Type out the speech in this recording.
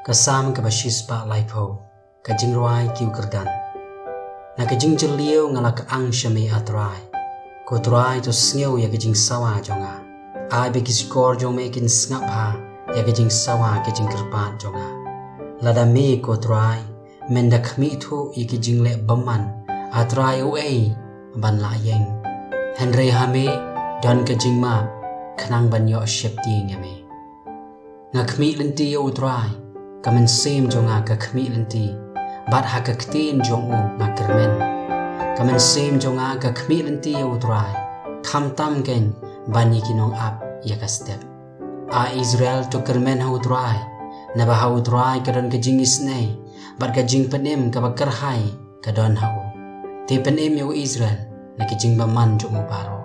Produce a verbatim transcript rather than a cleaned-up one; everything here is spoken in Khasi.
Ka Salm kaba shispah laiphew. Ka jingrwai ki u kyrdan. Na ka jingjylliew nga la kyang sha me, A Trai. Ko Trai, to sngew ïa ka jingsawa jong nga. Ai ba ki shkor jong me kin sngap bha ïa ka jingsawa, ka jingkyrpad jong nga. Lada me, ko Trai, men da khmih thuh ïa ki jingleh bymman, A Trai, uei ban lah ïeng? Hynrei ha me don ka jingmap, khnang ban ïoh sheptieng ïa me. Nga khmih lynti ïa U Trai, ka mynsiem jong nga ka khmih lynti, bad ha ka ktien jong u nga kyrmen. Ka mynsiem jong nga ka khmih lynti ïa U Trai, khamtam kein ban ïa ki nongap ïa ka step. A Israel, to kyrmen ha U Trai, naba ha U Trai ka don ka jingisynei, bad ka jingpynim kaba kyrhai ka don ha u. Te pynim ïa u Israel na ka jingbymman jong u baroh.